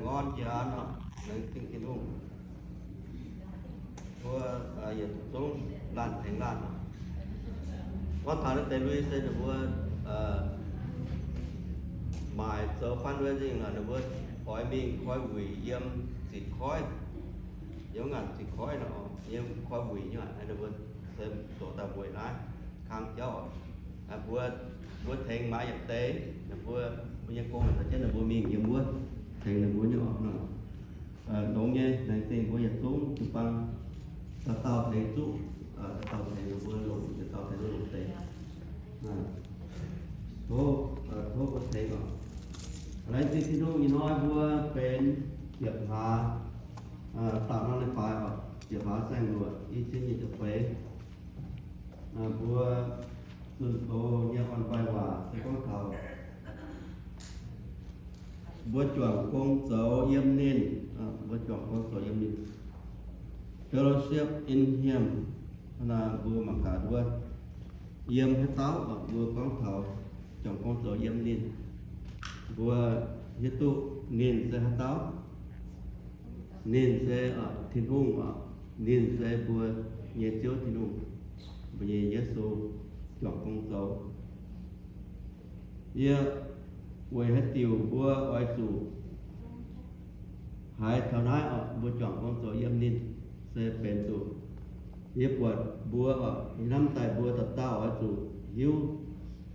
Gorn jiex an nor, laengz zingh Tin-Hungh. Mbuo yietc zungv laanh tengx laanh. Gorngv taux naaiv deix lui se ninh mbuo maaic zoux fundraising nor, ninh mbuo oix mingh koi wuic yiem Zitc Koiv, yiem ngaanc Zitc Koiv nor, yiem koi wuic nyei, ninh mbuo se zoux daaih weic naaiv kang jauv. Mbuo, mbuo tengx maaiz yietc deix, ninh mbuo, mbuo nyei gong caux jienv ninh mbuo mingh yiem wuov tengx ninh mbuo nyei oc. Longx nyei, laengz zingh mbuo yietc zungv jiu-baang, dauh dauh tengx zuqv, dauh dauh tengx ninh mbuo longc, dauh dauh tengx longc deix. Tov, tov mbuo tengx oc. Laengz zingh Tin-Hungh, ih hnoi mbuo benx ziepc hlaax, da'hnangv leiz-baaix oc, ziepc hlaax saeng-luoqc, i cin nyic ziepc feix. Mbuo zunh doz nyei orn-mbaih waac se gorngv taux mbuo juangc gong zoux yiem ninh, mbuo juangc gong zoux yiem ninh. Fellowship in Him, mbuo mangc gaax wuov, yiem haaix dauh mbuo gorngv taux juangc gong zoux yiem ninh, mbuo hiuv duqv ninh se haaix dauh. Ninh se Tin-Hungh oc. Ninh se mbuo nyei Ziouv Tin-Hungh, mbuo nyei Yesu, juangc gong zoux. Yie weic haaix diuc mbuo oix zuqc haiz taux naaiv oc, mbuo juangc gong zoux yiem ninh se benx zuqc. Yie buatc mbuo oc, yie hnamv daaih mbuo dauh dauh oix zuqc hiuv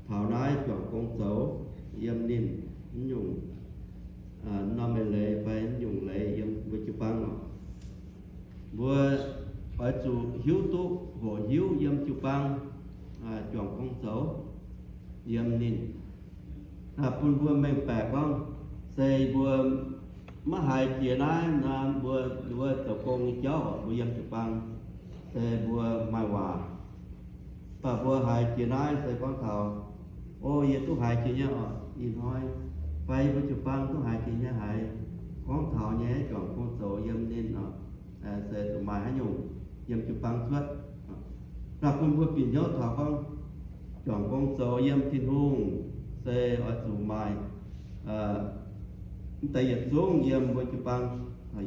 taux naaiv juangc gong zoux yiem ninh mv nyungc norm eix leiz fai mv nyungc leiz yiem mbuo jiu-baang oc. Mbuo oix zuqc hiuv duqv hoqc hiuv yiem jiu-baang juangc gong zoux yiem ninh. Bun mbuo mengh baeqc gorngv, se mbuo maiv haiz jiex naaiv nor, mbuo, mbuo zoux gong nyei jauv oc, mbuo yiem jiu-baang se mbuo maaih waac. Mv baac mbuo haiz jiex naaiv se gorngv taux, o, yie duqv haiz jiex nyei oc, ih hnoi fai yie mbuo jiu-baang duqv haiz jiex nyei haiz gorngv taux nyei juangc gong zoux yiem ninh oc, se zuqc maaih haaix nyungc yiem jiu-baang cuotv. Naaiv bun mbuo bieqc hnyouv taux gorngv juangc gong zoux yiem Tin-Hungh se oix zuqc maaih mv deix yietc zungv yiem mbuo jiu-baang,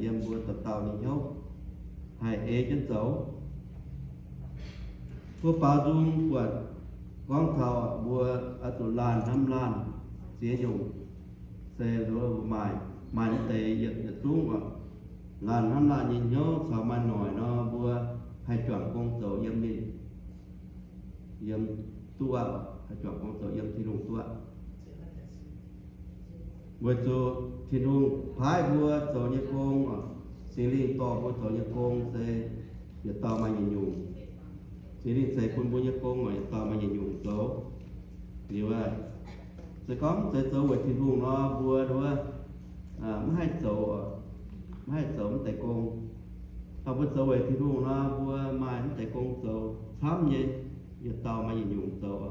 yiem mbuo dauh dauh nyei hnyouv haih ei jienv zoux. Mbuo baaux nzung buatc gorngv taux mbuo oix zuqc laanh hnamv laanh ziex nyungc, se maaih, maaih mv deix yietc zungv oc. Laanh hnamv laanh nyei hnyouv caux maaih noic nor, mbuo haih juangc gong zoux yiem ninh, yiem duqv aqv, haih juangc gong zoux yiem Tin-Hungh duqv aqv. Weic zuqc Tin-Hungh paaiv mbuo zoux nyei gong, Singx Lingh dorh mbuo zoux nyei gong se yietc dauh maaih nyungc-nyungc. Singx Lingh ceix bun mbuo nyei gong oc, yietc dauh maaih nyungc-nyungc zoux. Liuz, se gorngv mv zeiz zoux weic Tin-Hungh nor, mbuo wuov maiv haih zoux, maiv haih zoux mv deix gong. Mv baac mbuo zoux weic Tin-Hungh nor, mbuo maaih mv deix gong zoux camv nyei, yietc dauh maaih nyungc-nyungc zoux.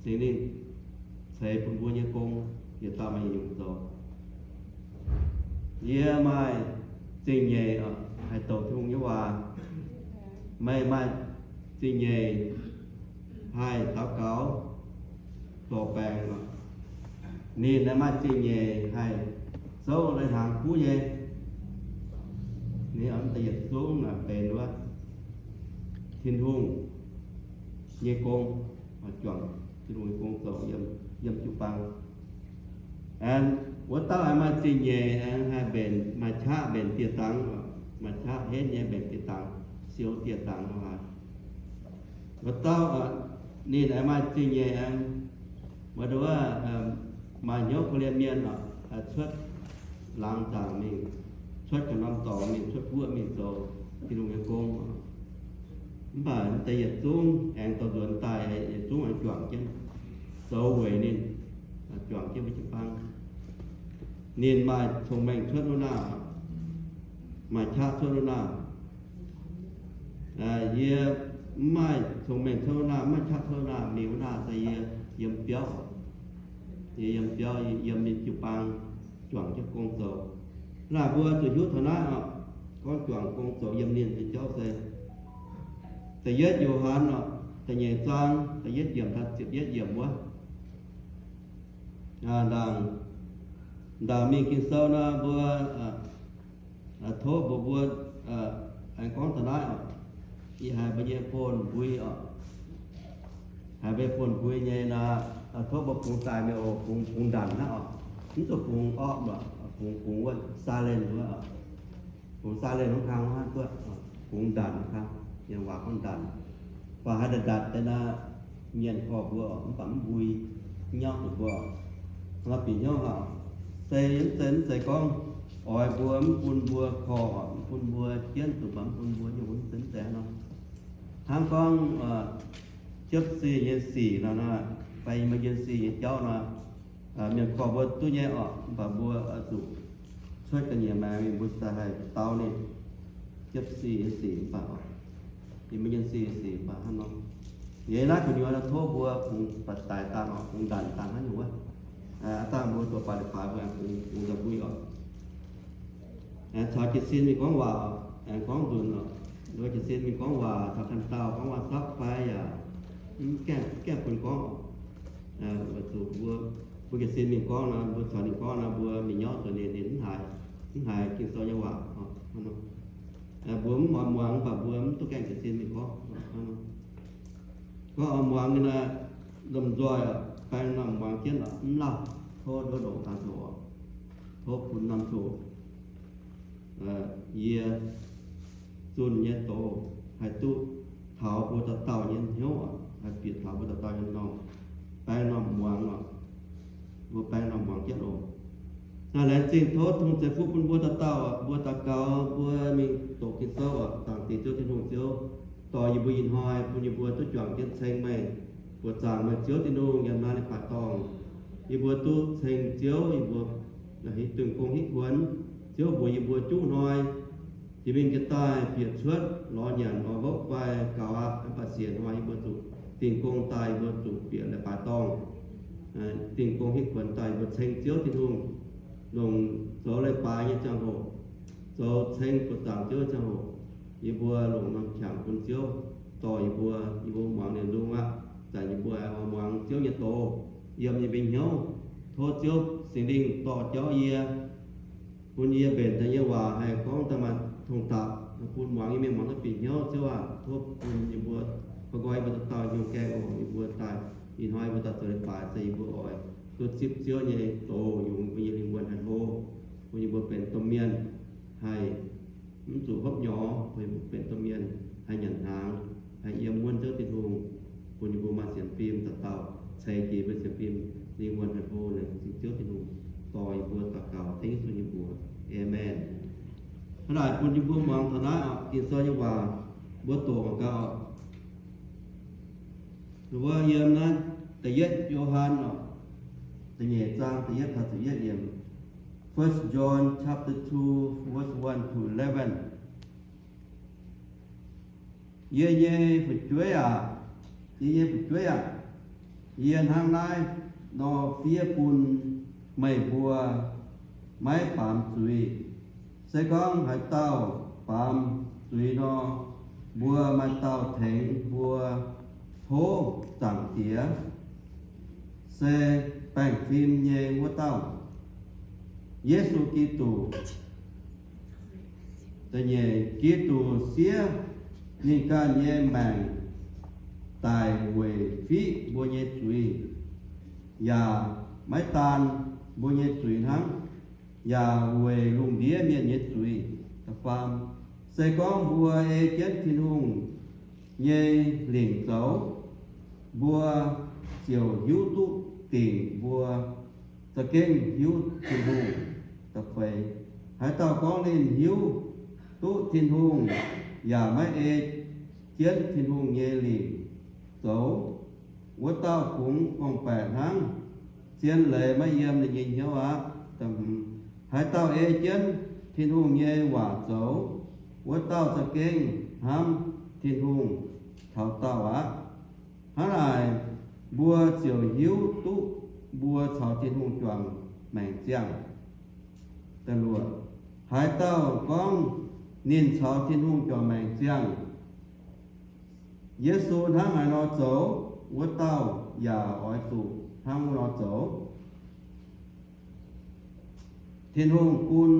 Singx Lingh ceix bun mbuo nyei gong yietc dauh maaih nyungc-nyungc zoux. Yie maaih zingh nyeic haih douc Tin-Hungh nyei waac. Meih maaih zingh nyeic haih daux gaux, dorh baengc. Ninh aengx maaih zingh nyeic haih souv lai-hnaangx kuv nyei. Ninh mv deix yietc zungv benx wuov Tin-Hungh nyei gong, juangc Tin-Hungh nyei gong zoux yiem jiu-baang. Aengx wuov dauh aengx maaih zingh nyeic aengx haih mbenc, maaih qaqv mbenc dieh dangx, maaih qaqv henv nyei mbenc dieh dangx, siou dieh dangx haic. Wuov dauh ninh aengx maaih zingh nyeic aengx, wuov, maaih hnyouv korv-lienh mienh cuotv laangz zaangc mingh, cuotv ganh norm dorngx mingh, cuotv guoqv mingh zoux Tin-Hungh nyei gong. Mv baac deix yietc zungv aengx dorh nzuonx daaih, yietc zungv aengx juangc jienv, zoux weic ninh, juangc jienv mbuo jiu-baang. Ninh maaih cong-mengh cuotv wuov naah, maaih qaqv cuotv wuov naah. Yie mv maaih cong-mengh cuotv wuov naah, mv maaih qaqv cuotv wuov naah, mingh wuov naah se yie yiem biauv. Yie yiem biauv, yiem ninh jiu-baang juangc jienv gong zoux. Naaic mbuo zuqc hiuv taux naaiv oc, gorngv juangc gong zoux yiem ninh nyei jauv se da'yietv Yo^han oc, da'nyeic zaang, da'yietv yiemc taux ziepc yietv yiemc wuov. Ndaangc Ndaangc mingh Ging-Sou nor, mbuo tov mbuox mbuo, aengx gorngv da'naaiv oc, ih haiz mbuo nyei phone mbui oc, haiz mbuo phone mbui nyei nor, tov mbuo bungx daaih mingh oc, bungx, bungx ndanc hnangv oc, mv zuqc bungx orqv oc, bungx, bungx wuov silent wuov oc. Bungx silent hnangv kang hnangv duqv, bungx ndanc hnangv kang, mienh waac gorngv ndanc. Baac haaix ndanc ndanc deix nor, mienh korv mbuo oc, mv baac mv mbui, mv nyauv zuqc mbuo oc. Nor bieqc hnyouv oc, se mv zeiz, mv zeiz gorngv oix mbuo, mv bun mbuo korv oc, mv bun mbuo jienv zuqc, mv baac mv bun mbuo nyungc, mv zeiz, mv zeiz hnangv nor. Hnangv gorngv Jepv Si nyei sic nor, fai emergency nyei jauv nor, mienh korv mbuo duqv nyei oc, mv baac mbuo oix zuqc cuotv ga'nyiec maengx mingh, mbuo daaih haih dau ninh. Jepv Si nyei sic mv baac oc, emergency sic mv baac hnangv nor. Yie naaiv gu'nyuoz nor tov mbuo bungx daaih dangh oc, bungx ndanc dangh hnangv nyungc wuov. Aav dangh mbuo doqc baac leiz baaix mbuo aengx bungx, bungx nzauh mbui oc. Aengx caux jiez sin mingh gorngv waac oc, aengx gorngv nzunc oc. Nduov jiez sin mingh gorngv waac, caux ganh dauh gorngv waac-sapv fai yaac mv gaengh, mv gaengh bun gorngv oc. Weic zuqc mbuo, mbuo jiez sin mingh gorngv nor, mbuo caux ninh gorngv nor, mbuo mingh nyauv zuqc ninh, ninh mv haiz, mv haiz Ging-Sou nyei waac oc. Mbuo mv oix muangx, mv baac mbuo mv duqv gaengh jiez sin mingh gorngv. Gorngv oix muangx nyei nor, lomh nzoih oc, baeng norm muangx jienv oc, mv lauh, tov nduov longc dangx zoux oc, tov bun norm zoux. Yie zunh nyei doz haih duqv taux mbuo dauh dauh nyei hnyouv oc, haih bieqc taux mbuo dauh dauh nyei norm, baeng norm muangx oc. Mbuo baeng norm muangx jienv oc. Naaiv laengz zingh tov tong zeiv fuqv bun mbuo dauh dauh oc. Mbuo daux gaux, mbuo mingh doqc Ging-Sou oc. Zaangc Diex Ziouv Tin-Hungh Ziouv, dorh yie mbuo ih hnoi bun yie mbuo duqv juangc jienv ceng meih, buoqc zaangc meih Ziouv Tin-Hungh yiem naaiv leiz-baaix dorngh. Yie mbuo duqv ceng Ziouv, yie mbuo hiuv dunh gong hitv kuonx. Ziouv mbuox yie mbuo juqv hnoi jiex mingh jiex daaih bieqc cuotv lorz nyanc oix hopv fai gaux aqv. Mv baac siec hnoi yie mbuo zuqc dingh gong daaih, yie mbuo zuqc bieqc leiz-baaix dorngh, dingh gong hitv kuonx daaih, yie mbuo ceng Ziouv Tin-Hungh, longc zoux leiz-baaix nyei ziangh hoc, zoux ceng buoqc zaangc Ziouv nyei ziangh hoc, yie mbuo longc norm qangx bun Ziouv dorh yie mbuo, yie mbuo muangx ninh lungh aqv. Zanc yie mbuo aengx oix muangx Ziouv nyei doz yiem yie mbuo hnyouv. Tov Ziouv Singx Lingh dorh jauv yie, bun yie mbenc daaih nyei waac haih gorngv daaih maaih tong-dapc, bun muangx nyei mienh muangx duqv bieqc hnyouv. Ziouv aac, tov bun yie mbuo, nqoi nqoi yie mbuo dauh dauh nyungc gaengh oc. Yie mbuo daaih ih hnoi yie mbuo daaih zoux leiz-baaix se yie mbuo oix duqv zipv Ziouv nyei doz yungz mbuo nyei lingh wuonh haih hlo, bun yie mbuo benx domh mienh haih mv zuqc hopv nyorx, bun yie mbuo benx domh mienh haih nyanc hnaangx, haih yiem wuonv Ziouv Tin-Hungh, bun yie mbuo maaih sienx fim dauh dauh ceix jiez mbuo sienx fim lingh wuonh haih hlo. Laengz zingh Ziouv Tin-Hungh dorh yie mbuo daux gaux dengv Yesu nyei mbuox. Aamen. Hnangv naaic bun yie mbuo muangx taux naaiv oc, Ging-Sou nyei waac mbuo doqc mangc gaax oc. Mbuo yiem naaiv da'yietv Yo^han oc, da'nyeic zaang da'yietv taux ziepc yietv yiemc. First John chapter two, verse one to eleven. Yie nyei fu'jueiv aac, yie nyei fu'jueiv aac, yie hnangv naaiv nor fiev bun meih mbuo maiv baamz zuiz. Se gorngv haaix dauh baamz zuiz nor, mbuo maaih dauh tengx mbuo tov Zaangc Diex, se baengh fim nyei wuov dauh, Yesu Giduc. Da'nyeic, Giduc siev ninh ganh nyei maengc daic weic fiqv mbuo nyei zuiz, yaac maiv daan mbuo nyei zuiz hnangv, yaac weic lungh ndiev mienh nyei zuiz. Da'faam, se gorngv mbuo ei jienv Tin-Hungh nyei lingc zoux, mbuo ziouc hiuv duqv dingc mbuo za'gengh hiuv Tin-Hungh. Da'feix, haaix dauh gorngv ninh hiuv duqv Tin-Hungh yaac maiv ei jienv Tin-Hungh nyei lingc zoux, wuov dauh kungx gorngv-baeqc hnangv, zien leiz maiv yiem ninh nyei hnyouv aqv. Da'hmz, haaix dauh ei jienv Tin-Hungh nyei waac zoux, wuov dauh za'gengh hnamv Tin-Hungh taux daauh aqv. Hnangv naaic, mbuo ziouc hiuv duqv mbuo caux Tin-Hungh juangc maengc ziangh. Da'luoqc, haaix dauh gorngv ninh caux Tin-Hungh juangc maengc ziangh, Yesu hnangv haaix nor zoux, wuov dauh yaac oix zuqc hnangv nor zoux. Tin-Hungh bun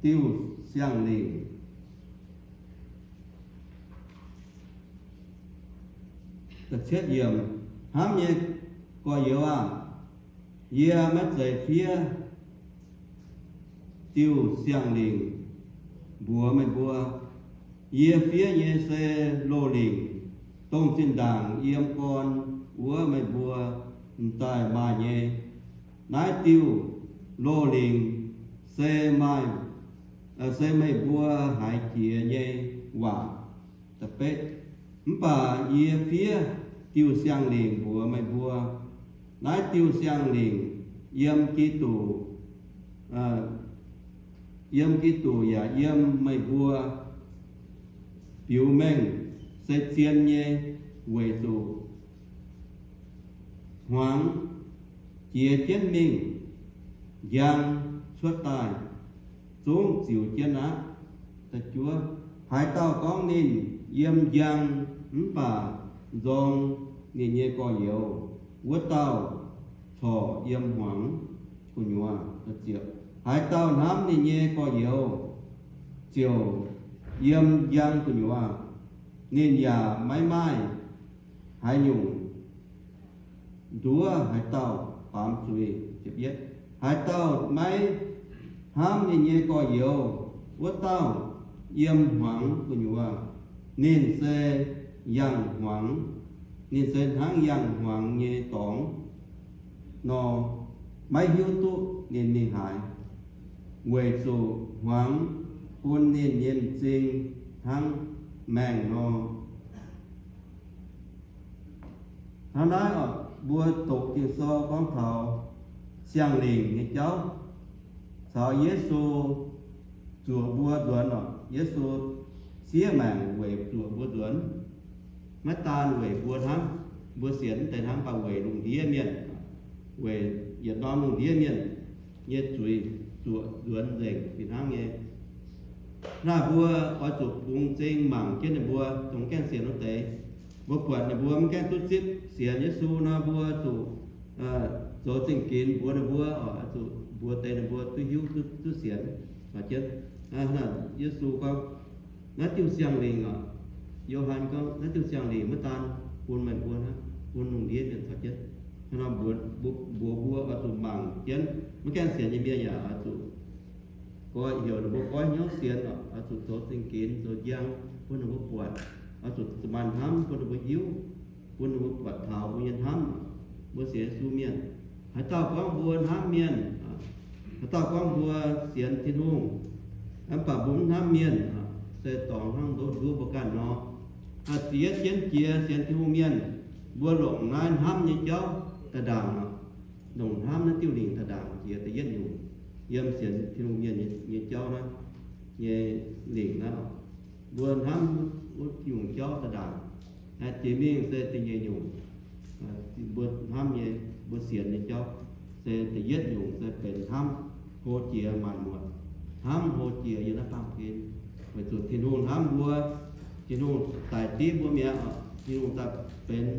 diuh siang-lingc. Hnamv nyei gorx-youz aah! Yie maiv zeiz fiev diuh siang-lingc mbuox meih mbuo. Yie fiev nyei se loz-lingc, dongh zinh ndaangc yiem gorn wuov meih mbuo m'daaih maaih nyei. Naaiv diuh loz-lingc se maaih, se meih mbuo haiz jiex nyei waac. Mv baac yie fiev diuh siang-lingc mbuox meih mbuo. Naaiv diuh siang-lingc yiem Giduc, yiem Giduc yaac yiem meih mbuo biux mengh se zien nyei, weic zuqc hmuangx jiex jienv mingh, njang cuotv daaih, zungv ziux jienv aqv. Haaix dauh gorngv ninh yiem njang mv baac nzorng ninh nyei gorx-youz, wuov dauh corc yiem hmuangx gu'nyuoz. Haaix dauh hnamv ninh nyei gorx-youz ziouc yiem njang gu'nyuoz. Ninh yaac maiv maaih haaix nyungc nduov haaix dauh baamz zuiz. Haaix dauh maiv hnamv ninh nyei gorx-youz, wuov dauh yiem hmuangx gu'nyuoz. Ninh se yangh hmuangx, ninh se hnangv yangh hmuangx nyei dorngx nor, maiv hiuv duqv ninh mingh haaix, weic zuqc hmuangx bun ninh nyei m'zing hnangv maengh nor. Hnangv naaiv oc, mbuo doqc Ging-Sou gorngv taux siang-lingc nyei jauv, caux Yesu zuoqc mbuo nzuonx oc. Yesu siev maengc weic zuoqc mbuo nzuonx. Maiv daan weic mbuo hnangv, mbuo sienx deix hnangv, mv baac weic lungh ndiev mienh, weic yietc norm lungh ndiev mienh nyei zuiz zuoqc nzuonx nzengc fih hnangv nyei. Naaiv mbuo oix zuqc bungx m'zing mangc jienv ninh mbuo, dongh gaengh sienx wuov deix. Mbuo buatc ninh mbuo mv gaengh duqv zipv sienx Yesu nor, mbuo zuqc zoux zingh ginx mbuox ninh mbuo, oix zuqc mbuox deix ninh mbuo duqv hiuv duqv sienx. Caux jienv, Yesu gorngv, naaiv diuh siang-lingc oc, Yo^han gorngv, naaiv diuh siang-lingc maiv daan bun meih mbuo hnangv, bun lungh ndiev mienh caux jienv. Hnangv nor mbuox mbuo oix zuqc mangc jienv, maiv gaengh sienx nyei mienh yaac oix zuqc goiv heuc ninh mbuo goiv hnyouv sienx oc, oix zuqc zoux zingh ginx zoux njang bun ninh mbuo buatc, oix zuqc maaih hnamv bun ninh mbuo hiuv, bun ninh mbuo buatc taux mbuo nyei hnamv. Mbuo sienx Yesu mienh, haaix dauh gorngv mbuo hnamv mienh, haaix dauh gorngv mbuo sienx Tin-Hungh, mv baac mbuo mv hnamv mienh, se dorngx hnangv nduov mbuo ganh nor. Ziex jienv jiex sienx Tin-Hungh mienh, mbuo longc naaiv hnamv nyei jauv daaih ndaangc, longc hnamv naaiv diuh lingc daaih ndaangc jiex da'yietv nyungc yiem sienx Tin-Hungh mienh nyei jauv naaiv nyei lingc naaiv. Mbuo hnamv wuov nyungc jauv daaih ndaangc. Jiex mingh se da'nyeic nyungc, mbuo hnamv nyei, mbuo sienx nyei jauv se da'yietv nyungc se benx hnamv hlo jiex maanc muotc, hnamv hlo jiex yiem naaiv baamh gen, weic zuqc Tin-Hungh hnamv mbuo. Tin-Hungh daic div mbuo mi'aqv. Tin-Hungh daaih benx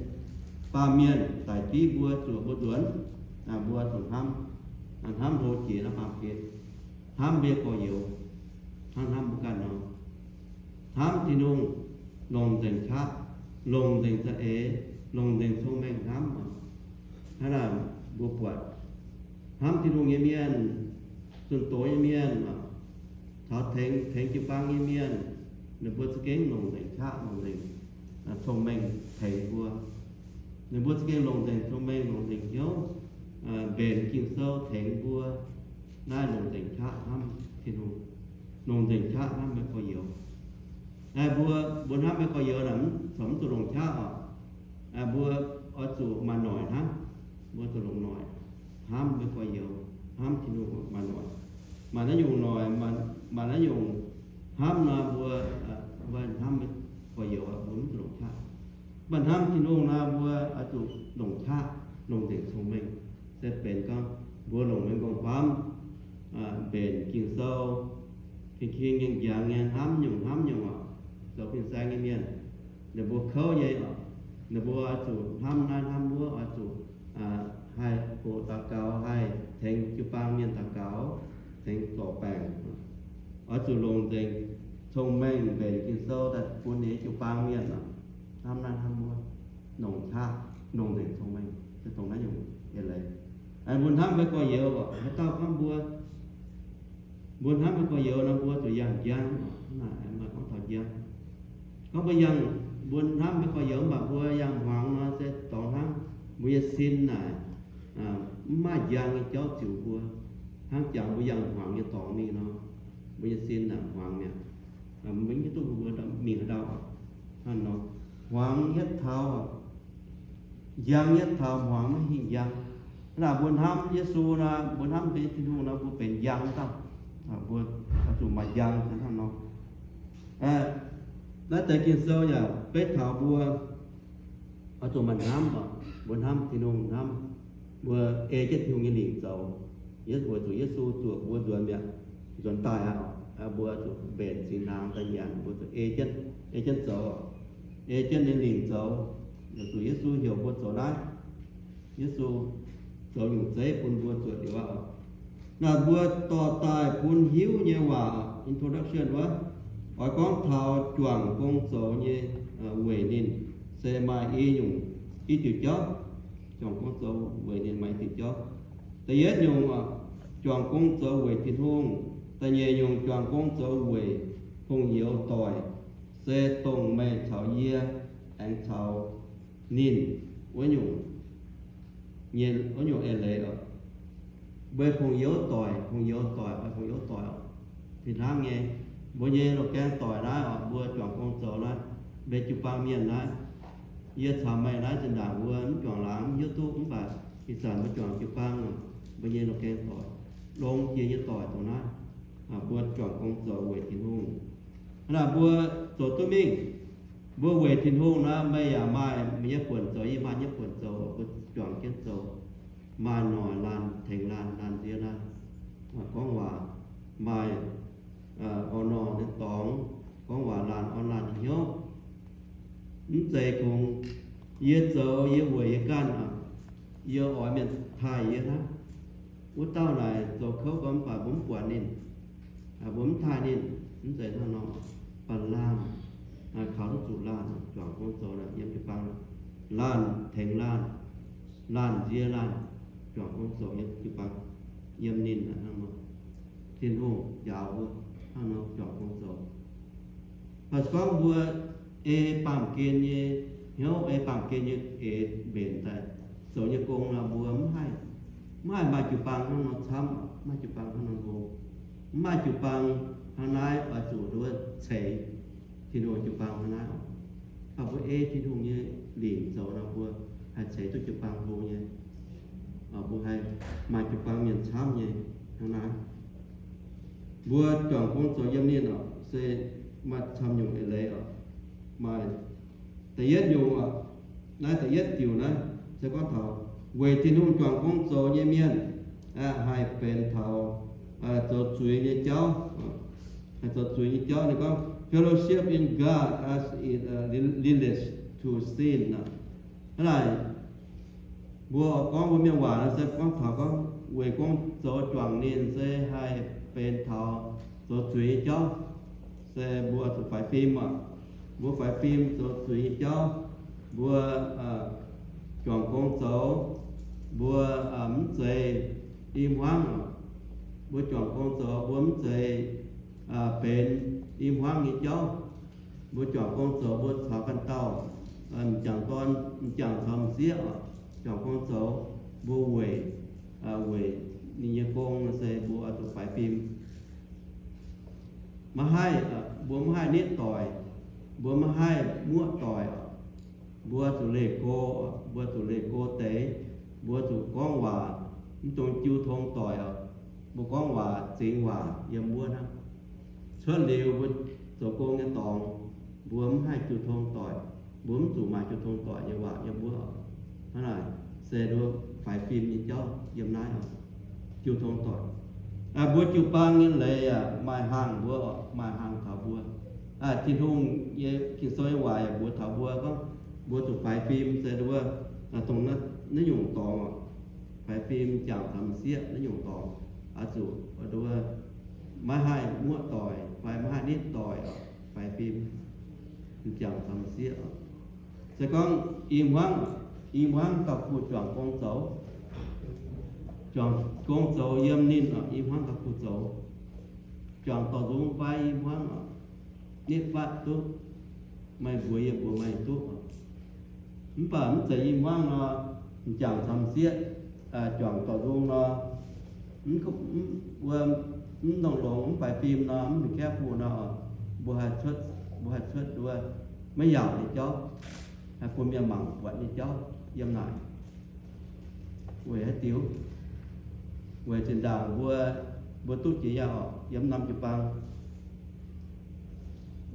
baamh mienh daic div mbuo, zuoqc mbuo nzuonx, mbuo zuqc hnamv, hnamv hlo jiex naaiv baamh gen, hnamv mbuo nyei gorx-youz, hnangv hnamv mbuo ganh nor. Hnamv Tin-Hungh longc nzengc qaqv, longc nzengc za'eix, longc nzengc cong-mengh hnamv. Hnangv naaic mbuo buatc hnamv Tin-Hungh nyei mienh, zunh doz nyei mienh, caux tengx, tengx jiu-baang nyei mienh, ninh mbuo za'gengh longc nzengc qaqv, longc nzengc cong-mengh tengx mbuo. Ninh mbuo za'gengh longc nzengc cong-mengh, longc nzengc hnyouv, mbenc Ging-Sou tengx mbuo. Naaiv longc nzengc qaqv hnamv Tin-Hungh, longc nzengc qaqv hnamv meih gorx-youz. Mbuo, mbuo hnamv meih gorx-youz naaic, corc mv zuqc longc qaqv oc. Mbuo oix zuqc maaih noic hnamv. Mbuo zuqc longc noic hnamv meih gorx-youz, hnamv Tin-Hungh maaih noic. Maaih naaiv nyungc noic, maaih naaiv nyungc hnamv nor, mbuo, mbuo hnamv meih gorx-youz, mbuo mv zuqc longc qaqv. Mv baac hnamv Tin-Hungh nor, mbuo oix zuqc longc qaqv, longc nzengc cong-mengh. Se benx gorngv mbuo longc mengh gorngv-famv, mbenc Ging-Sou, king-king njang-njang nyei hnamv nyungc hnamv nyungc oc, zoux fin-saeng nyei mienh, ninh mbuo kouv nyei oc. Ninh mbuo oix zuqc hnamv naaiv hnamv wuov, oix zuqc haih hoqc daux gaux, haih tengx jiu-baang mienh daux gaux, zuqc longc nzengc cong-mengh mbenc Ging-Sou daaih bun ninh nyei jiu-baang mienh oc. Hnamv naaiv hnamv wuov, longc qaqv, longc nzengc cong-mengh, se dongh naaiv nyungc eix leiz. Mbuo hnamv mbuo gorx-youz oc, haaix dauh gorngv mbuo, mbuo hnamv mbuo gorx-youz nor, mbuo zuqc yangh njang oc. Hnangv naaic maaih gorngv taux njang. Gorngv mbuo yangh, mbuo hnamv mbuo gorx-youz mv baac mbuo yangh hmuangx nor, se dorngx hnangv mbuo nyei sin naaic mv maaih njang nyei jauv ziux mbuo, hnangv jangx mbuo yangh hmuangx nyei dorngx mingh nor, mbuo nyei sin naaic hmuangx mi'aqv. Mbuo mv hiuv duqv mbuo mingh haaix ndau. Hnangv nor, hmuangx yietv taux, njang yietv taux hmuangx maiv hingh njang. Hnangv naaic mbuo hnamv Yesu nor, mbuo hnamv Tin-Hungh nor, mbuo benx njang wuov dauh. Mbuo oix zuqc maaih njang hnangv nor. Naaiv deix Ging-Sou yaac beiv taux mbuo oix zuqc maaih hnamv oc. Mbuo hnamv Tin-Hungh, hnamv mbuo ei jienv Tin-Hungh nyei lingc zoux. Weic zuqc Yesu zuoqc mbuo nzuonx mi'aqv, nzuonx daaih aqv. Mbuo zuqc mbenc singx hnaangx daaih nyanc, mbuo zuqc ei jienv, ei jienv zoux, ei jienv ninh lingc zoux. Weic zuqc Yesu heuc mbuo zoux naaiv. Yesu zoux nyungc zeiv bun mbuo zuotc liuz aqv. Naaiv mbuo dorh daaih bun hiuv nyei waac, introduction wuov, oix gorngv taux juangc gong zoux nyei weic ninh se maaih i nyungc, i diuc jauv. Juangc gong zoux weic ninh maaih i diuc jauv. Da'yietv nyungc, juangc gong zoux weic Tin-Hungh. Da'nyeic nyungc, juangc gong zoux weic hungh youz doic, se dongh meih caux yie aengx caux ninh wuov nyungc, nyei wuov nyungc eix leiz oc. Mbuo hungh youz doic, hungh youz doic, hungh youz doic oc. Fih hnangv nyei, mbuo nyei loz-gaeng doic naaiv oc, mbuo juangc gong zoux naaiv, mbuo jiu-baang mienh naaiv, yie caux meih naaiv zinh ndaangc mbuo mv juangc laangz mv hiuv duqv, mv baac ih zanc mbuo juangc jiu-baang oc, mbuo nyei loz-gaeng doic, longx jiex nyei doic dongh naaiv, mbuo juangc gong zoux weic Tin-Hungh. Hnangv naaic mbuo zoux duqv mingh, mbuo weic Tin-Hungh naaiv, meih yaac maaih meih nyei buonc zoux, yie maaih yie nyei buonc zoux, mbuo juangc jienv zoux, maaih noic laanh, tengx laanh, laanh nziex laanh, gorngv waac maaih orn-lorngh nyei dorngx, gorngv waac laanh orn laanh nyei hnyouv. Mv zeiz kungx yie zoux yie weic yie ganh, yie oix mienh taaih yie hnangv. Wuov dauh naaic zoux kouv gorngv mv baac mbuo mv buatc ninh, mbuo mv taaih ninh, mv zeiz hnangv nor. Baac laanh, kaux duqv zuqc laanh, juangc gong zoux naaic yiem jiu-baang, laanh tengx laanh, laanh nziex laanh, juangc gong zoux yiem jiu-baang, yiem ninh hnangv nor. Tin-Hungh njaaux mbuo hnangv nor juangc gong zoux. Mv baac se gorngv mbuo ei baamh gen nyei hnyouv, ei baamh gen nyei eix mbenc daaih zoux nyei gong nor, mbuo mv haih, mv haih maaih jiu-baang hnangv nor camv, mv maaih jiu-baang hnangv nor hlo, mv maaih jiu-baang hnangv naaiv oix zuqc nduov ceix Tin-Hungh jiu-baang hnangv naaiv oc. Mv baac mbuo ei Tin-Hungh nyei lingc zoux nor, mbuo haih ceix duqv jiu-baang hlo nyei. Mbuo haih maaih jiu-baang mienh camv nyei hnangv naaiv. Mbuo juangc gong zoux yiem ninh oc, se maaih camv nyungc eix leiz oc. Maaih da'yietv nyungc oc, naaiv da'yietv diuc naaiv se gorngv taux weic Tin-Hungh juangc gong zoux nyei mienh haih benx taux zoux zuiz nyei jauv, haih zoux zuiz nyei jauv. Ninh gorngv fellowship in God as it relates to sin. Hnangv naaic, mbuo gorngv mbuo mienh waac se gorngv taux gorngv weic gong zoux juangc ninh se haih benx taux zoux zuiz nyei jauv, se mbuo zuqc faix fim oc. Mbuo faix fim zoux zuiz nyei jauv, mbuo juangc gong zoux, mbuo mv zeiz i hmuangv oc. Mbuo juangc gong zoux mbuo mv zeiz benx i hmuangv nyei jauv. Mbuo juangc gong zoux mbuo caux ganh dauh m'jangc dorn, m'jangc caux m'sieqv oc, juangc gong zoux mbuo weic, weic ninh nyei gong se mbuo oix zuqc faix fim. Maiv haih, mbuo maiv haih nitv doic, mbuo maiv haih muoqv doic oc. Mbuo zuqc leih go, mbuo zuqc leih go deix, mbuo zuqc gorngv waac mv dungx jiu tong doic oc. Mbuo gorngv waac zingx waac yiem wuov hnangv. Cuotv liuz mbuo zoux gong nyei dorngx, mbuo mv haih jiu tong doic, mbuo mv zuqc maaih jiu tong doic nyei waac yiem wuov oc. Hnangv naaic se nduov faix fim nyei jauv yiem naaiv oc. Jiu tong doic, mbuo jiu-baang nyei leiz yaac maaih hlang mbuo oc, maaih hlang taux mbuo. Tin-Hungh nyei Ging-Sou nyei waac yaac mbuox taux mbuo gorngv mbuo zuqc faix fim se nduov, dongh naaiv nyungc dorngx oc. Faix fim m'jangc caux m'sieqv naaiv nyungc dorngx, oix zuqc nduov maiv haih muoqv doic fai maiv haih nitv doic oc, faix fim, m'jangc camv sieqv oc. Se gorngv i hmuangv, i hmuangv gauh kuh juangc gong zoux, juangc gong zoux yiem ninh oc, i hmuangv gauh kuh zoux. Juangc dorh nzung fai i hmuangv oc, nitv fatv duqv, meih mbuox yie mbuox meih duqv oc. Mv baac mv zeiz i hmuangv nor, m'jangc camv sieqv, juangc dorh nzung nor, mv, mv, wuov, mv ndongc longx, mv faix fim nor, mv mingh kaeqv fuqv nor, mbuo haih cuotv, mbuo haih cuotv wuov maiv yaauc nyei jauv, haih bun mienh mangc buatc nyei jauv yiem naaic. Weic haaix diuc? Weic zinh ndaangc mbuo, mbuo duqv jiex yaac oc, yiem norm jiu-baang,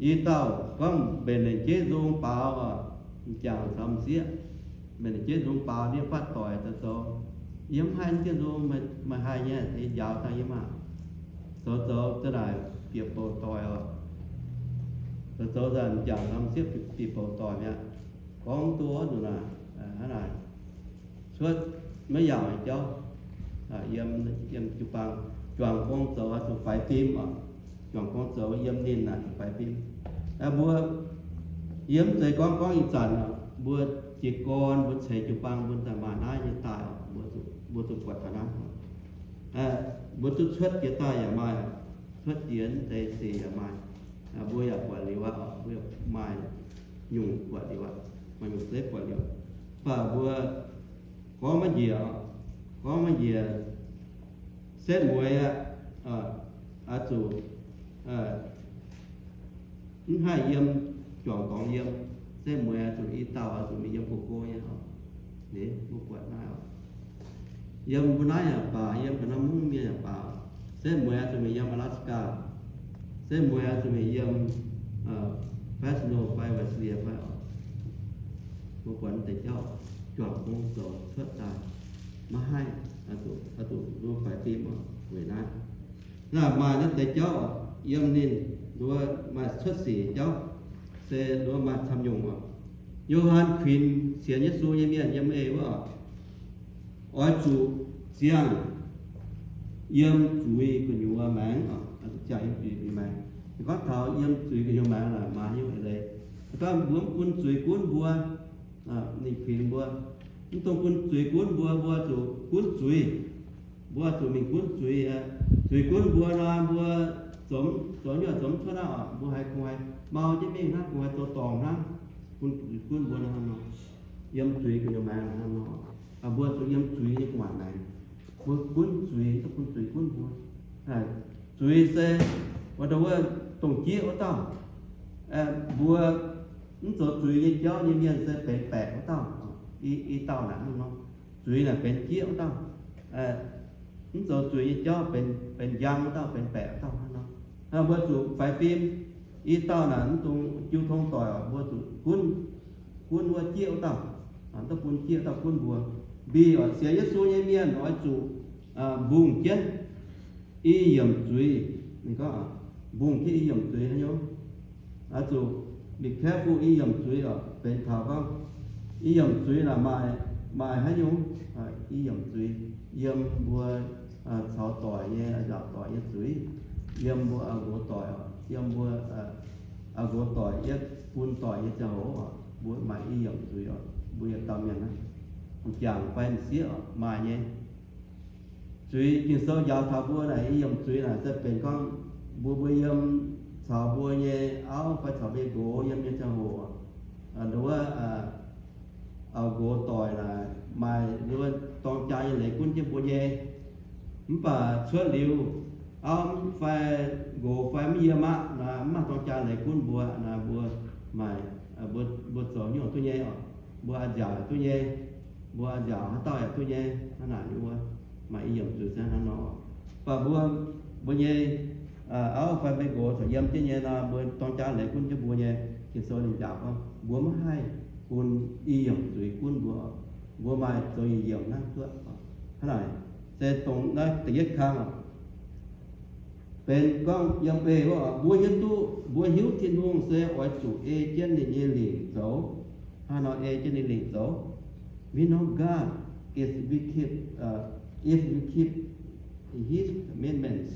i dauh gorngv mbenc lengc jeiv nzung baaux oc, m'jangc camv sieqv, mbenc lengc jeiv nzung baaux ndiev fatv doic zoux zoux, yie mv haih jienv nzung, meih haih nyei, tengx njaaux dangh yie maah. Zoux zoux za'naaic bieqc bouc doic oc. Zoux zoux za'naaic m'jangc camv sieqv bieqc bouc doic mi'aqv. Gorngv duqv nzunc naaic, hnangv naaic, cuotv maiv yaauc nyei jauv, yiem, yiem jiu-baang, juangc gong zoux zuqc faix fim oc. Juangc gong zoux yiem ninh naaic zuqc faix fim. Mbuo, yie mv zeiz gorngv, gorngv ih zanc oc, mbuo jiez gorn mbuo ceix jiu-baang mbuo daaih maaih naaiv nyei daaih oc, mbuo zuqc buatc taux naaiv. Mbuo duqv cuotv jiex daaih yaac maaih, cuotv jiex deix sic yaac maaih. Mbuo yaac buatc liuz aqv, mbuo yaac maaih nyungc buatc liuz aqv, maaih nyungc zeiv buatc liuz. Mv baac mbuo gorngv maiv njiec, gorngv maiv njiec, setv mueiz aqv, oix zuqc mv haih yiem, juangc dorngx yiem. Setv mueiz oix zuqc i dauh oix zuqc mingh yiem go go nyei oc. Liuz mbuo buatc naaiv oc, yiem mbuo naaiv yaac baac, yiem ga'naaiv mungv mienh yaac baac, setv mueiz oix zuqc mingh yiem Alaska, setv mueiz oix zuqc mingh yiem Fresno fai Visalia fai oc. Mbuo buatc deix jauv juangc gong zoux cuotv daaih, maiv haih, oix zuqc, oix zuqc mbuo faix fim oc, weic naaiv. Naaiv maaih naaiv deix jauv oc, yiem ninh nduov maaih cuotv sic jauv, se nduov maaih camv nyungc oc. Yo^han kuinx sienx Yesu nyei mienh yiem eix wuov oc, oix zuqc ziangh yiem zuiz gu'nyuoz maengx oc, oix zuqc ziangh yiem zuiz gu'nyuoz maengx. Ninh gorngv taux yiem zuiz gu'nyuoz maengx naaic maaih haaix nyungc eix leiz? Ninh gorngv mbuo mv bun zuiz gunv mbuo. Ninh kuinx mbuo, mv dungx bun zuiz gunv mbuo, mbuo zuqc gunv zuiz. Mbuo zuqc mingh gunv zuiz. Zuiz gunv mbuo nor, mbuo zoux, zoux nyuoz zoux mv cuotv hnangv oc. Mbuo haiz kungx haiz mau jienv mingh hnangv, kungx haiz zoux dorngc hnangv. Bun zuiz gunv mbuo nor, yiem zuiz gu'nyuoz maengx nor, mbuo zuqc yiem zuiz nyei gu'nguaaic maengx. Mbuo gunv zuiz, mv dungx bun zuiz gunv mbuo. Zuiz se, wuov, dongh jieqv wuov dauh. Mbuo mv zoux zuiz nyei jauv nyei mienh se benx baeqc wuov dauh. I dauh naaic hnangv nor, zuiz naaic benx jieqv wuov dauh. Mv zoux zuiz nyei jauv benx njang wuov dauh, benx baeqc wuov dauh hnangv nor. Mbuo zuqc faix fim. I dauh naaic mv dungx jiu tong doic oc, mbuo zuqc gunv, gunv wuov jieqv wuov dauh. Mv dungx bun jieqv wuov dauh gunv mbuo. Mbic oc, sienx Yesu nyei mienh oix zuqc mbungh jienv i yiemc zuiz. Ninh gorngv mbungh jienv i yiemc zuiz haaix nyungc? Oix zuqc be careful i yiemc zuiz oc, benx taux gorngv i yiemc zuiz naaic maaih, maaih haaix nyungc? I yiemc zuiz yiem mbuo caux doic nyei, nzaaux doic nyei zuiz, yiem mbuo nqox doic, yiem mbuo nqox doic yietv bun doic nyei ziangh hoc oc, mbuo maaih i yiemc zuiz oc, mbuo yietc dauh mienh aqv, m'jangc fai m'sieqv oc, maaih nyei. Zuiz Ging-Sou njaaux taux mbuo naaic i yiemc zuiz naaic se benx gorngv mbuo, mbuo yiem caux mbuo nyei auv fai caux mbuo nyei nqox yiem nyei ziangh hoc, nduov, nqox doic naaic maaih nduov dorng jaa nyei leiz gunv jienv mbuo nyei. Mv baac cuotv liuz, auv fai nqox fai mv yiem aqv naaic, mv maaih dorng jaa leiz gunv mbuo naaic, mbuo maaih, mbuo, mbuo zoux nyungc duqv nyei oc. Mbuo a'nziaauc yaac duqv nyei, mbuo a'nziaauc haaix dauh yaac duqv nyei. Hnangv naaic nyei wuov, maaih i yiemc zuiz se hnangv nor. Mv baac mbuo, mbuo nyei auv fai mbuo nqox corc yiem jienv nyei nor, mbuo dorng jaa leiz gunv jienv mbuo nyei. Ging-Sou ninh njaaux gorngv mbuo maiv haih bun i yiemc zuiz gunv mbuo. Mbuo maaih zoux yiemc hnangv duqv. Hnangv naaic, se dongh naaiv da'yietv kang oc. Benx gorngv yiem eix wuov, mbuo hiuv duqv, mbuo hiuv Tin-Hungh se oix zuqc ei jienv ninh nyei lingc zoux. Hnangv nor ei jienv ninh lingc zoux. We know God if we keep, uh, if we keep His commandments.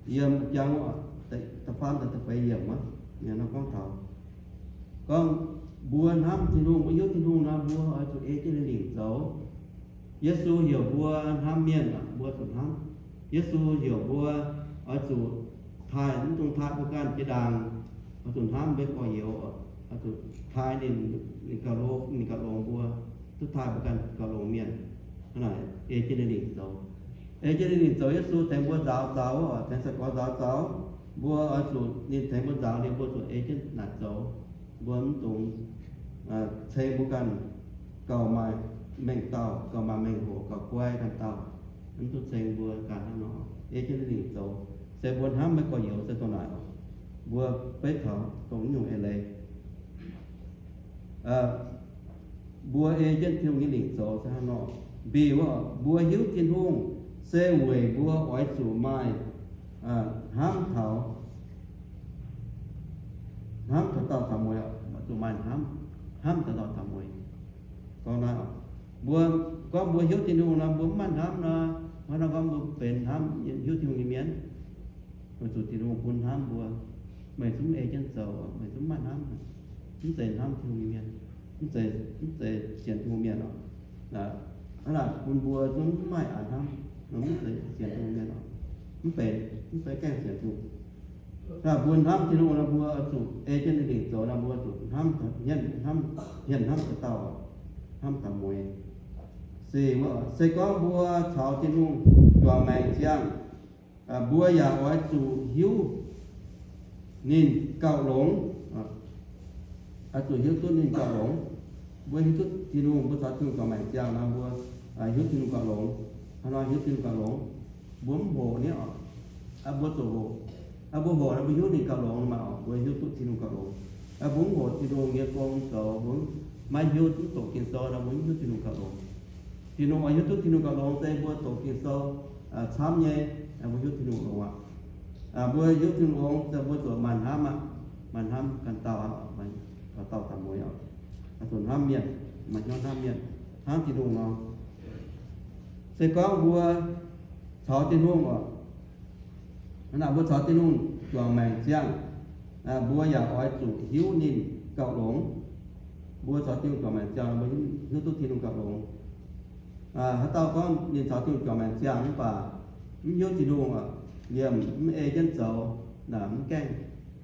Yiem jang da'faam da'feix yiemc wuov, gorngv taux, gorngv mbuo hnamv Tin-Hungh, mbuo hiuv Tin-Hungh nor, mbuo oix zuqc ei jienv ninh lingc zoux. Yesu heuc mbuo hnamv mienh, mbuo zuqc hnamv. Yesu heuc mbuo oix zuqc taaih, mv dungx taaih mbuo ganh jiex ndaangc, oix zuqc hnamv mbuo gorx-youz, oix zuqc taaih ninh, ninh gauh longx, ninh gauh longx mbuo, duqv taaih mbuo ganh gauh longx mienh. Hnangv naaic ei jienv ninh lingc zoux. Ei jienv ninh lingc zoux, Yesu tengx mbuo nzaaux zaux, tengx sai-gorx nzaaux zaux. Mbuo oix zuqc ninh tengx mbuo nzaaux liuz, mbuo zuqc ei jienv naaic zoux. Mbuo mv dungx ceng mbuo ganh gauh maaih mengh dauh, gauh maaih mengh hoc, gauh guai ganh dauh. Mv dungx ceng mbuo ganh hnangv nor, ei jienv ninh lingc zoux. Se mbuo hnamv maiv gorx-youz se dongh naaic oc. Mbuo beiv taux dongh nyungc eix leiz. Mbuo ei jienv Tin-Hungh nyei lingc zoux se hnangv nor. Mbic wuov, mbuo hiuv Tin-Hungh se weic mbuo oix zuqc maaih hnamv taux, hnamv taux dauh taux mueiz, oix zuqc maaih hnamv, hnamv taux dauh taux mueiz. Gorngv naaiv, mbuo gorngv mbuo hiuv Tin-Hungh nor, mbuo mv maaih hnamv nor, hnangv nor gorngv mbuo benx hnamv hiuv Tin-Hungh nyei mienh. Weic zuqc Tin-Hungh bun hnamv mbuo, meih zungv ei jienv zoux, meih zungv maaih hnamv, mv zeiz hnamv Tin-Hungh nyei mienh, mv zeiz, mv zeiz sienx Tin-Hungh mienh oc. Hnangv naaic bun mbuo zungv mv maaih a'hnamv, mv zeiz sienx Tin-Hungh mienh oc. Mv benx, mv benx gaengh sienx Tin-Hungh. Naaiv bun hnamv Tin-Hungh nor, mbuo zuqc ei jienv ninh lingc zoux nor, mbuo zuqc hnamv, hnamv, hmien hnamv taux dauh, hnamv taux mueiz. Se, se gorngv mbuo caux Tin-Hungh juangc maengc ziangh, mbuo yaac oix zuqc hiuv ninh gauh longx. Oix zuqc hiuv duqv ninh gauh longx. Mbuo hiuv duqv Tin-Hungh, mbuo caux Tin-Hungh juangc maengc ziangh nor, mbuo hiuv Tin-Hungh gauh longx. Hnangv nor hiuv Tin-Hungh gauh longx, mbuo mv hoqc ninh oc. Mbuo zuqc hoqc. Mbuo hoqc nor mbuo hiuv ninh gauh longx maah oc, mbuo hiuv duqv Tin-Hungh gauh longx. Mbuo mv hoqc Tin-Hungh nyei gong zoux, mbuo maiv hiuv duqv doqc Ging-Sou nor, mbuo mv hiuv Tin-Hungh gauh longx. Tin-Hungh oix hiuv duqv Tin-Hungh gauh longx se mbuo doqc Ging-Sou camv nyei, mbuo hiuv Tin-Hungh longx aqv. Mbuo hiuv Tin-Hungh longx se mbuo zuqc maaih hnamv aqv, maaih hnamv ganh dauh aqv, maaih dauh taux mueiz oc. Zuqc hnamv mienh, maaih hnyouv hnamv mienh, hnamv Tin-Hungh nor. Se gorngv mbuo caux Tin-Hungh oc, hnangv naaic mbuo caux Tin-Hungh juangc maengc ziangh, mbuo yaac oix zuqc hiuv ninh gauh longx. Mbuo caux Tin-Hungh juangc maengc ziangh, mbuo hiuv duqv Tin-Hungh gauh longx. Haaix dauh gorngv ninh caux Tin-Hungh juangc maengc ziangh mv baac mv hiuv Tin-Hungh, liemh mv ei jienv zoux, mv gaengh,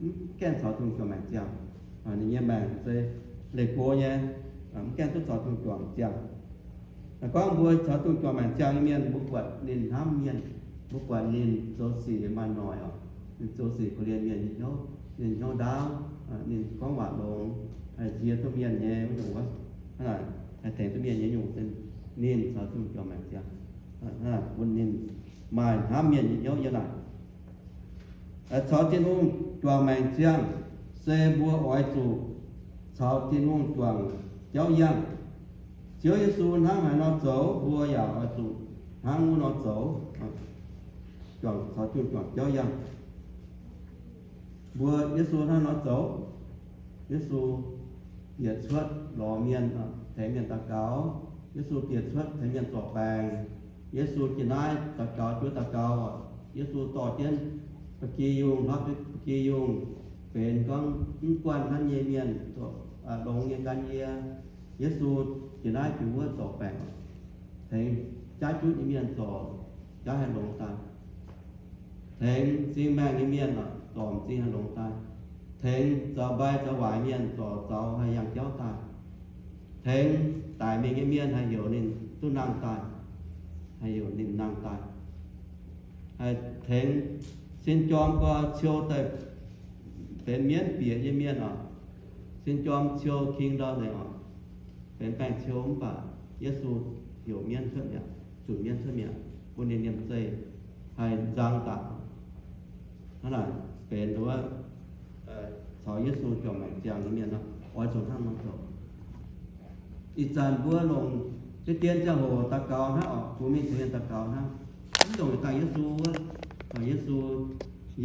mv gaengh caux Tin-Hungh juangc maengc ziangh. Ninh nyei maengc se leih go nyei, mv gaengh duqv caux Tin-Hungh juangc ziangh. Gorngv mbuo caux Tin-Hungh juangc maengc ziangh nyei mienh, mbuo buatc ninh hnamv mienh, mbuo buatc ninh zoux sic maaih noic oc. Ninh zoux sic korv-lienh mienh nyei hnyouv, mienh hnyouv ndaauv, ninh gorngv waac longx, haih nzie duqv mienh nyei wuov nyungc wuov, haih tengx duqv mienh nyei nyungc se ninh caux Tin-Hungh juangc maengc ziangh. Bun ninh maaih hnamv mienh nyei hnyouv yiem naaic. Caux Tin-Hungh juangc maengc ziangh se mbuo oix zuqc caux Tin-Hungh juangc jauv yangh. Ziouv Yesu hnangv haaix nor zoux, mbuo yaac oix zuqc hnangv wuov nor zoux, juangc caux Tin-Hungh juangc jauv yangh. Mbuo Yesu hnangv nor zoux. Yesu bieqc cuotv lorz mienh, tengx mienh daux gaux. Yesu bieqc cuotv tengx mienh zorc baengc. Yesu jiex naaiv daux gaux, juov daux gaux. Yesu dorh jienv ba'gi yungh, hlopv ba'gi yungh, benx gorngv mv guanh hnamv nyei mienh, longx nyei gan yie. Yesu jiex naaiv jiex wuov zorc baengc, tengx jaav jutv nyei mienh zorc jaav haih longx daaih, tengx m'zing maengh nyei mienh zorc m'zing haih longx daaih, tengx zoux mbai zoux waaic mienh zorc zaux haih yangh jauv daaih, tengx daic mingh nyei mienh haih heuc ninh duqv nangh daaih, haih heuc ninh nangh daaih, haih tengx sin jorm gau ciou daaih benx mienv bieqc nyei mienh oc. Sin jorm ciou king ndau nzengc oc, benx baengh ciou mv baac Yesu heuc mienv cuotv mi'aqv, zunc mienv cuotv mi'aqv, bun ninh liemh zeih haih nzang daaih. Hnangv naaic benx wuov caux Yesu juangc maengc ziangh nyei mienh nor, oix zuqc hnangv nor zoux. Ih zanc mbuo longc deix dien ziangh hoc daux gaux hnangv oc, bun mingh tengx daux gaux hnangv. Mv dongh dangh Yesu wuov, Yesu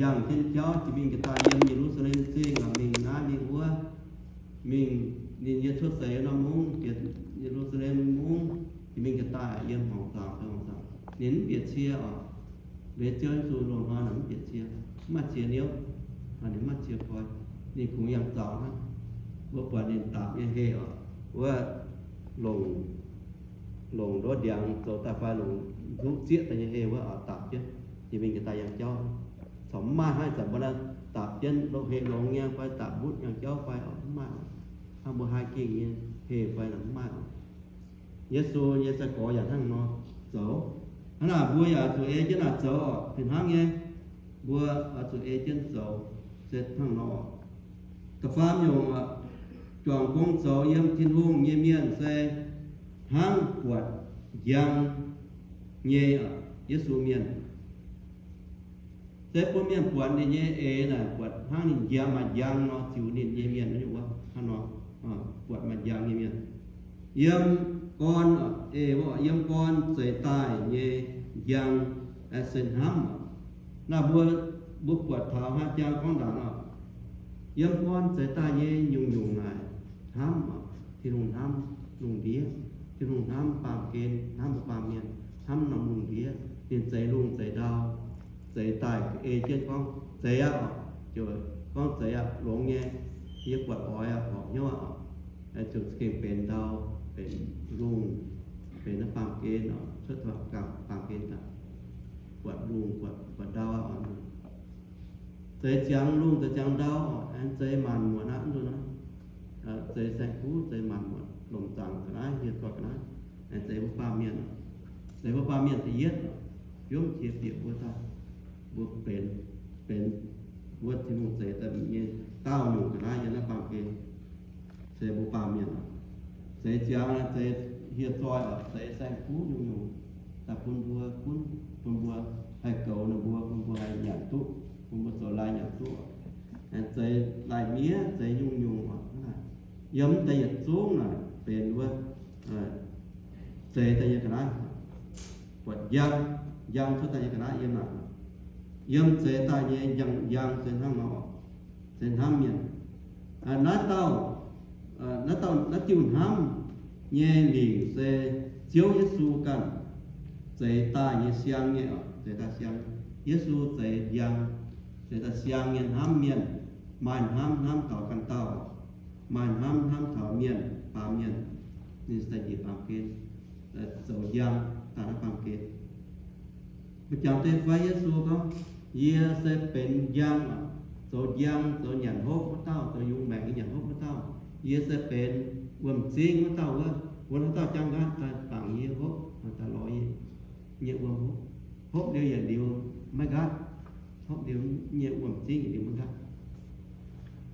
yangh jienv jauv jiex mingh jiex daaih yiem Ye^lu^saa^lem Zingh oc, mingh naaiv mingh wuov, mingh ninh nyei cuotv seix norm mungv, bieqc Ye^lu^saa^lem mungv, jiex mingh jiex daaih yiem hmuangx zaangc, hmuangx zaangc. Ninh mv bieqc cie oc. Mbuo Ziouv Yesu loz-hnoi naaic mv bieqc cie, mv maaih cie niouv, ninh mv maaih cie koi, ninh kungx yangh zaux hnangv. Mbuo buatc ninh daapc nyei heh oc, wuov longc, longc ndov ndiangx zoux daaih fai longc nzuqv zieqv daaih nyei heh wuov oc, daapc jienv, jiex mingh jiex daaih yangh jauv. Corc mv maaih hnangv ih zanc mbuo naaiv daapc jienv longc heh longx nyei fai daapc mbutv yangh jauv fai oc, mv maaih oc. Hnangv mbuo haih gingh nyei heh fai naaic mv maaih oc. Yesu nyei sai-gorx yaac hnangv nor zoux. Hnangv naaic mbuo yaac zuqc ei jienv naaic zoux oc. Fih hnangv nyei, mbuo oix zuqc ei jienv zoux se hnangv nor. Da'faam nyungc, juangc gong zoux yiem Tin-Hungh nyei mienh se hnangv buatc njang nyei Yesu mienh. Se bun mienh buatc ninh nyei eix naaic buatc hnangv ninh njang, maaih njang nor ziux ninh nyei mienh wuov, hnangv nor, buatc maaih njang nyei mienh. Yiem gorn, eix, yiem gorn zeix daaih nyei njang, se hnamv. Naaiv mbuo, mbuo buatc taux hnangv jang gorngv ndaangc oc. Yiem gorn zeix daaih nyei nyungc-nyungc naaic hnamv oc. Tin-Hungh hnamv lungh ndiev. Tin-Hungh hnamv baamh gen, hnamv mbuo baamh mienh, hnamv norm lungh ndiev. Ninh zeix lungh zeix ndau, zeix daaih ei jienv gorngv zeix aqv oc, ziouc gorngv zeix aqv, longx nyei, yie buatc oix aqv, horpc hnyouv aqv oc, ziouc za'gengh benx ndau, benx lungh, benx naaiv baamh gen oc, cuotv taux baamh gen daaih, buatc lungh, buatc ndau aqv oc. Zeix ziangx lungh, zeix ziangx ndau oc, aengx zeix maanc muotc aqv, mv nzunc naaiv. Zeix saeng-kuv, zeix maanc muotc, lomc zaangc ga'naaiv, hieh zoih ga'naaiv, aengx zeix mbuo baamh mienh oc. Zeix mbuo baamh mienh da'yietv oc, biomv jiex bieqc mbuo daaih, mbuo benx, benx wuov Tin-Hungh zeix daaih nyei daauh nyungc ga'naaiv yiem naaiv baamh gen. Zeix mbuo baamh mienh oc. Zeix ziangx, zeix hieh zoih oc, zeix saeng-kuv nyungc-nyungc daaih bun mbuo gunv, bun mbuo haih goux ninh mbuo, bun mbuo haih nyanc duqv, bun mbuo zoux lai nyanc duqv. Aengx zeix lai-miev, zeix nyungc-nyungc oc. Yiem deix yietc zungv naaic benx wuov, zeix daaih nyei ga'naaiv, buatc njang, njang cuotv daaih nyei ga'naaiv yiem naaic. Yiem zeix daaih nyei njang, njang se hnangv nor, se hnamv mienh. Naaiv dauh, naaiv dauh, naaiv diuh hnamv nyei lingc se Ziouv Yesu ganh zeix daaih nyei siang nyei oc, zeix daaih siang. Yesu zeix njang, zeix daaih siang nyei hnamv mienh, maaih hnamv hnamv taux ganh dauh, maaih hnamv hnamv taux mienh, baamh mienh, ninh se daaih njiec baamh gen, zoux njang daaih naaiv baamh gen. Mbuo jangx deix fai Yesu gorngv, yie se benx njang, zoux njang, zoux nyanc hopv wuov dauh, zoux yungz maengc nyei nyanc hopv wuov dauh. Yie se benx wuom-zingv wuov dauh wuov, wuov haaix dauh jangx nqaatv daaih bangc yie hopv, daaih lorz yie nyei wuom hopv. Hopv liuz yietc liuz maiv nqaatv, hopv liuz nyei wuom-zingv yietc liuz maiv nqaatv.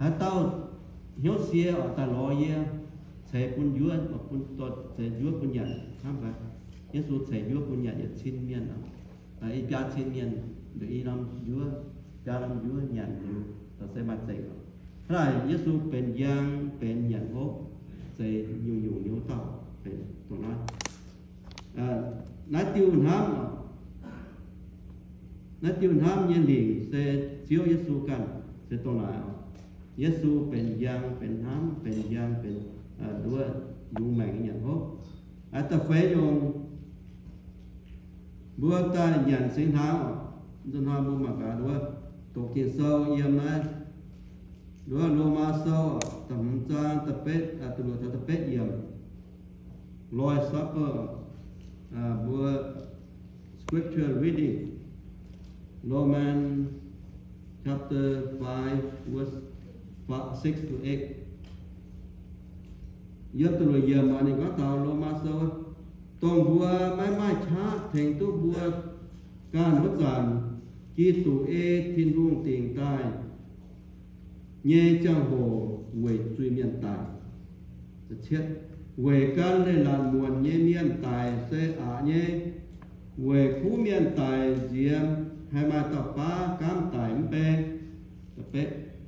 Haaix dauh hnyouv sie oix daaih lorz yie, ceix bun njuov, bun, ceix njuov bun nyanc hnangv haaix. Yesu ceix njuov bun nyanc yietc cin mienh oc. Ih biaa cin mienh, i norm njuov, biaa norm njuov nyanc liuz, se maaih zengc oc. Hnangv naaic Yesu benx njang, benx nyanc hopv, se nyungc-nyungc nyei wuov dauh benx dongh naaiv. Naaiv diuh hnamv, naaiv diuh hnamv nyei lingc se Ziouv Yesu ganh se dongh naaic oc. Yesu benx njang, benx hnamv, benx njang, benx nduov yungz maengc nyei nyanc hopv. Da'feix nyungc, mbuo daaih nyanc singx hnaangx oc. Nzunc hnoi mbuo mangc gaax nduov, doqc Ging-Sou yiem naaiv nduov Lomaa Sou da'hmz zaang da'betv, da'luoqc taux da'betv yiemc. Lord's Supper, mbuo scripture reading, Romans chapter five, verse six to eight. Yiem da'luoqc yiemc ninh gorngv taux Lomaa Sou, dongh mbuo maiv maaih qaqv tengx duqv mbuo ganh wuov zanc, Giduc ei Tin-Hungh dingc daaih nyei ziangh hoc weic zuiz-mienh daic. Weic gan leiz-latc muonc nyei mienh daic se aqc nyei. Weic kuv mienh daic nziex haih maaih dauh baav gaamv daic mv bei.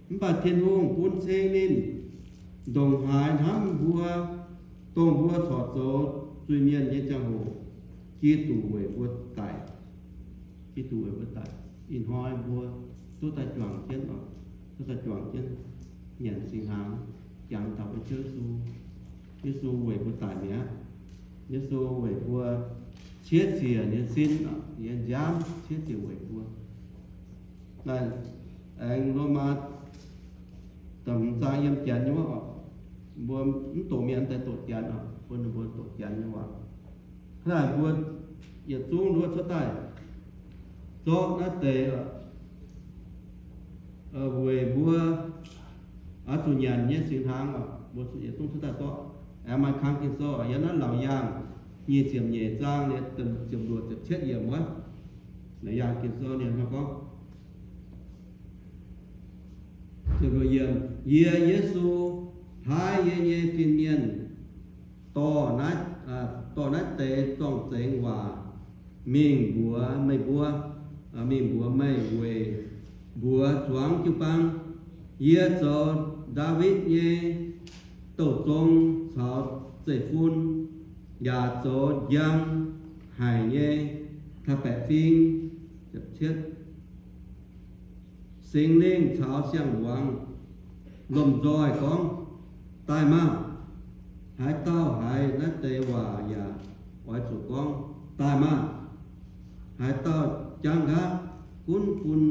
Mv baac Tin-Hungh bun cing ninh ndongc haaix hnamv mbuo, dongh mbuo corc zoux zuiz-mienh nyei ziangh hoc, Giduc weic mbuo daic. Giduc weic mbuo daic. Ih hnoi mbuo duqv daaih juangc jienv oc, duqv daaih juangc jienv nyanc singx hnaangx, jangx taux mbuo Ziouv Yesu. Yesu weic mbuo daic mi'aqv. Yesu weic mbuo cietv ziec nyei sin, yie nziaamv cietv ziec weic mbuo. Naaiv aengx Lomaa da'hmz zaang yiem janx nyei wuov oc, mbuo mv doqc mienh daaih doqc janx oc, bun ninh mbuo doqc janx nyei waac. Hnangv naaic mbuo yietc zungv nduov cuotv daaih zorqv naaiv deix weic mbuo oix zuqc nyanc nyei singx hnaangx oc, mbuo yietc zungv cuotv daaih zorqv. Aengx maaih kang Ging-Sou yiem naaiv Laauc Yaangh nyic ziepc nyeic zaang nyei ziepc luoqc ziepc cietv yiemc wuov. Laauc Yaangh Ging-Sou ninh gorngv, Yie, Yesu, paaiv yie nyei fin-mienh dorh naaiv, dorh naaiv deix zorng-zengx waac mingh mbuox meih mbuo, mingh mbuox meih weic mbuox zuangx jiu-baang. Yie zoux Ndaawitv nyei douh zong caux zeiv-fun, yaac zoux njang haic nyei taux baeqc fing. Singx Lingh caux siang-hmuangx lomh nzoih gorngv, Daaih maah! Haaix dauh haiz naaiv deix waac yaac oix zuqc gorngv, Daaih maah! Haaix dauh jangv nqaatv, gunv bun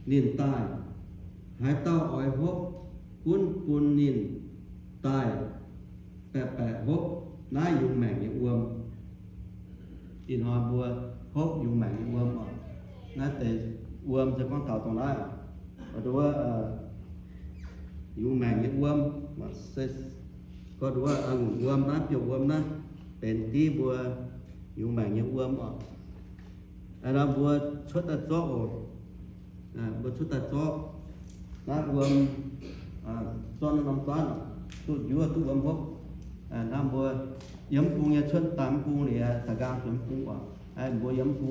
ninh daaih. Haaix dauh oix hopv, gunv bun ninh daaih baeqc baeqc hopv naaiv yungz maengc nyei wuom. Ih hnoi mbuo hopv yungz maengc nyei wuom oc. Naaiv deix wuom se gorngv taux dongh naaiv, gorngv nduov yungz maengc nyei wuom, gorngv nduov a'ngunc wuom naaiv, biouv wuom naaiv, benx div mbuo yungz maengc nyei wuom oc. Nor mbuo cuotv daaih zorqv oc. Mbuo cuotv daaih zorqv naaiv wuom, zorqv naaiv norm duqv, duqv njuov duqv wuom hopv. Naaiv mbuo yiem mv bung nyei cuotv daaih mv bung liuz, da'nqaang zuqc mv bung oc. Mbuo yiem mv bung